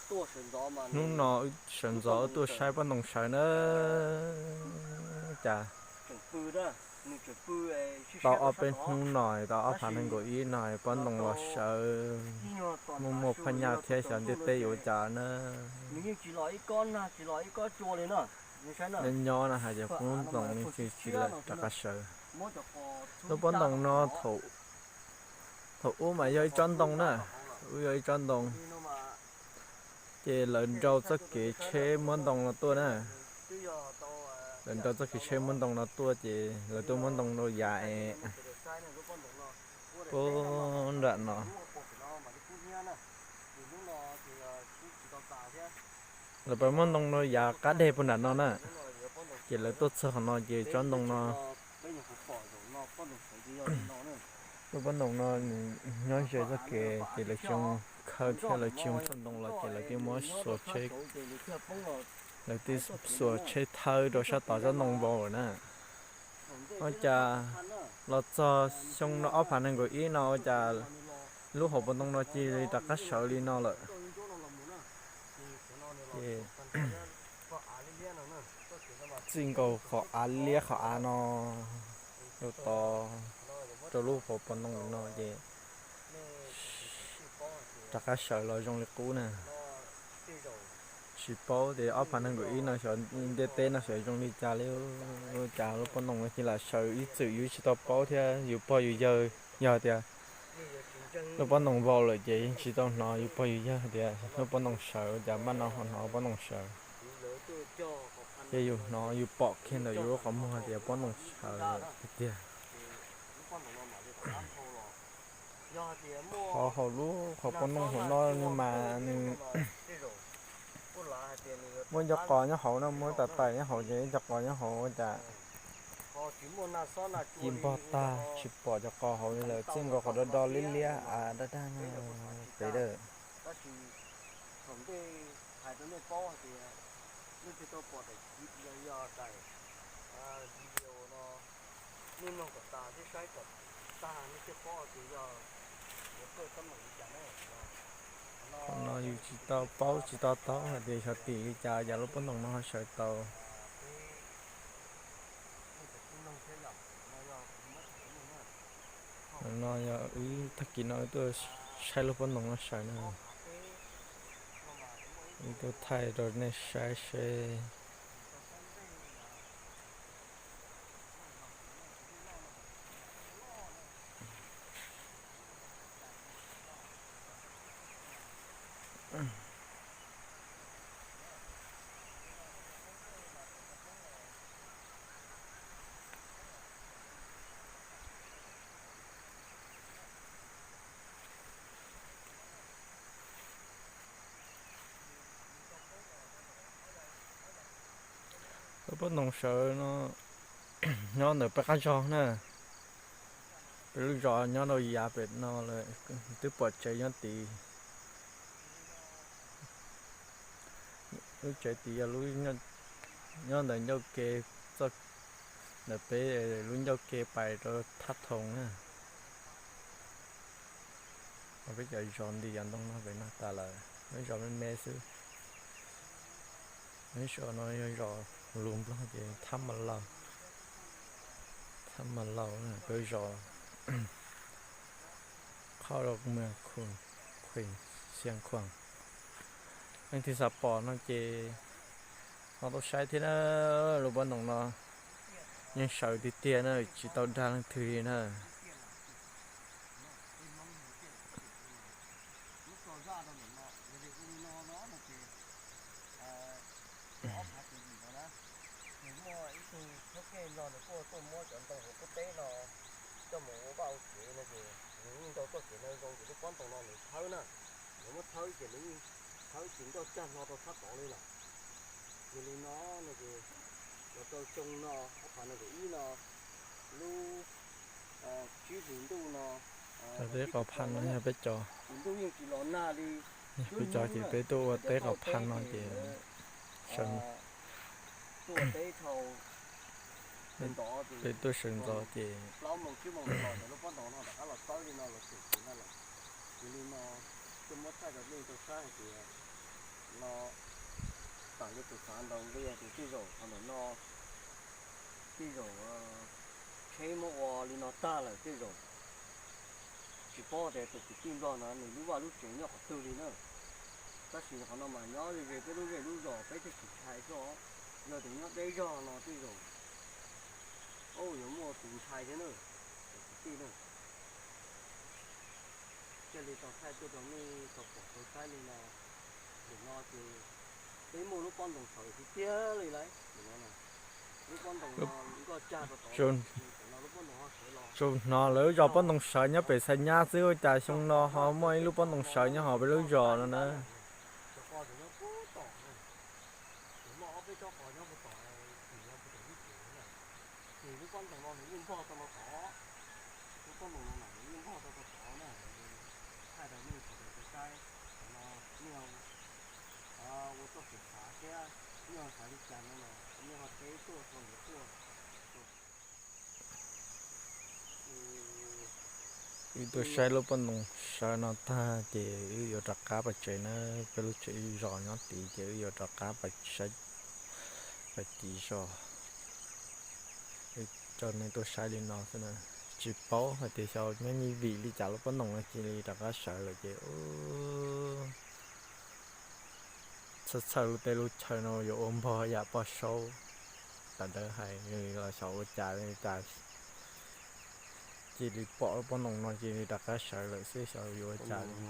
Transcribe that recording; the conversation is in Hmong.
Hnub no sawv ntxov wb tuaj saib pob ntoo sawv na. Cas tau ob peb hnub no, tau ob phav nees nkaum ib no pob ntoo los sawv, muaj muaj phaj nyaj thiab xyov ntiaj teb yuav ua cas na. Nyob nyob no hais tias pob ntoo li tsis tsis lawm rov qab sawv. Lub pob ntoo no thaum ub mas yog ib tsob ntoo na, ub yog ib tsob ntoo, ces lawv nrau txoj kev tsheb muab ntoo no tuaj na. Lawv nrau txoj kev tsheb muab ntoo no tuaj ces lawv tuaj muab ntoo rau yav es puag nram no. Lawv pab muab ntoo rau yav qab deg puag nram no na. Ces lawv tuaj txog qhov no ces tsob ntoo no, lub pob ntoo no nws nyob ze txoj kev ces lawv tsis zoo khawb thiab lawv tsis zoo txog ntoo los ces lawv twb muab xuas tsheb, lawv twb xuas tsheb thawb rau sab tod tsob ntoo vau lawm na. Ua cas los txog xyoo no ob phav nees nkaum ib no ua cas lub hauv paus ntoo no cia li rov qab sawv li no lawm. Ces txij nkaus qhov av liab qhov av no rau tod, rau lub hauv paus ntoo no ces rov qab sawv los zoo li qub na. Tsis paub tias ob phav nees nkaum ib no xyov ntiaj teb no xyov zoo li cas li, ua cas lub pob ntoo no cia li sawv ib txwm yus tsis tau paub thiab yus pog yus yawg. Yog tias lub pob ntoo vau lawm ces yeej tsis tau hnov yus pog yus yawg tias lub pob ntoo sawv, ua cas npaj no ho hnov pob ntoo sawv. Ces yus hnov yus pom kiag ntawm yus lub qhov muag tias pob ntoo sawv tiag tiag. Qhov hauv lub qhov pob ntoo hauv no nws mas nws muaj cov qos nyob hauv no, muaj tais tais nyob hauv ces cov qos nyob hauv ua cas ci npog tag tsis pom cov qos hauv li lawm, txij nkaus qhov do do liab liab av daj daj no pem dawm. Qhov no yus tsis tau paub tsis tau taub hais tias xyov tim li cas cas lub pob ntoo no ho sawv tau. No yog wb tag kis no wb tuaj saib lub pob ntoo no sawv na. Wb tuaj thaij rau nej saib seb. Lub pob ntoo sawv no nyob ntawm peb qab zos na. Peb lub zos nyob rau yav pem no lawm, twb pom tsev nyob tid. Lub tsev tid yog lub nyob ntawm ncauj ke, txoj ntawm peb lub ncauj ke pais rau thaj thoom na. Peb cov zos nti yav ntoo no pem no tas lawm, peb zos me me xwb. Peb zos no yog zos lus Nplog ces Thab Mas Laus, Thab Mas Laus, peb zos qhov rau Xia Khuam. Leej twg xav pom no ces ho tuaj saib thiab na. Lub pob ntoo no yeej sawv tiag tiag na, tsis tau dag leej twg li na. Ces muaj ib tug thawj kej no nws kuj tuaj muab cov ntoo hauv qub teb no coj mus ua vaj ua tsev no ces nws yeej nrau txoj kev no zoo ces lub pob ntoo no nws thawb na. Nws muab thawb ces nws yeej thawb tsis ncaj hlo rau sab tod li lawm. Yog li no no ces los rau xyoo no ob phav nees nkaum ib no lub tsib hlis ntuj no, teb qos phaj no yog peb cov, ntuj yeej tsis los nag li. Peb cov ces peb tuaj ua teb qos phaj no ces sawv, peb tuaj sawv ntxov ces plaub moos tsib moos los lub pob ntoo no rov qab los txawb li no los txawm txiv no lawm. Yog li no tuaj muab thaij rau nej tau saib hais tias No tam li tus xav ntaus nqi tias tej zaum qhov ntawm no tej zaum tsheb muab ua li no tag lawm tej zaum tsis paub tias tus kwv tij Nplog no nws lub vaj lub tsev nyob qhov twg li na. Tab sis qhov no mas nyob ze ze peb lub zej lub zos peb thiaj tsis ntshai xwb. Yog tias nyob deb zog no tej zaum yuav muaj tus ntshai thiab na, tus kwv tij na. Thiaj li tau thaij tuaj rau nej tau pom tau saib li no. Nim no ces peb muaj lub pob ntoos sawv tiag tiag li lauj. Nim no lub pob ntoos no nkoj tsag rau tod, nim no lub pob ntoos ho sawv los. Tsuas hnov lawv lub zos pob ntoos sawv nyob pem Xais Nyab xwb, ua cas xyoo no ho muaj ib lub pob ntoos sawv nyob hauv peb lub zos no na. Cov qos tseem nyob puag tom na, tseem muaj ob peb tsob qos nyob puag tom, tsis yog puag tom lub tsev na. Ces lub pob ntoos no nws yeej npog tau no tod, lub pob ntoos no nws yeej npog tau tod na. Thaij rau nej sawv daws tau saib, qhov no nej ua txoj kev xav thiab, nej xav li cas no los nej ho teb tuaj sau ntawv tuaj. Wb tuaj saib lub pob ntoos sawv no tag ces wb yuav rov qab pais tsev na. Peb lub tsev zos nyob tid ces wb yuav rov qab pais saib, pais tid zos. Wb coj nej tuaj saib li no xwb na, tsis paub hais tias xyov nyob vim li cas lub pob ntoos no cia li rov qab sawv lawm ces txhawj txhawj lub teb lub chaw no yuav ua npog yam poj saub. Tam ntawd hais los xyov ua cas li cas, cia li pom lub pob ntoos no cia li rov qab sawv lawm xwb, xyov yuav ua cas li.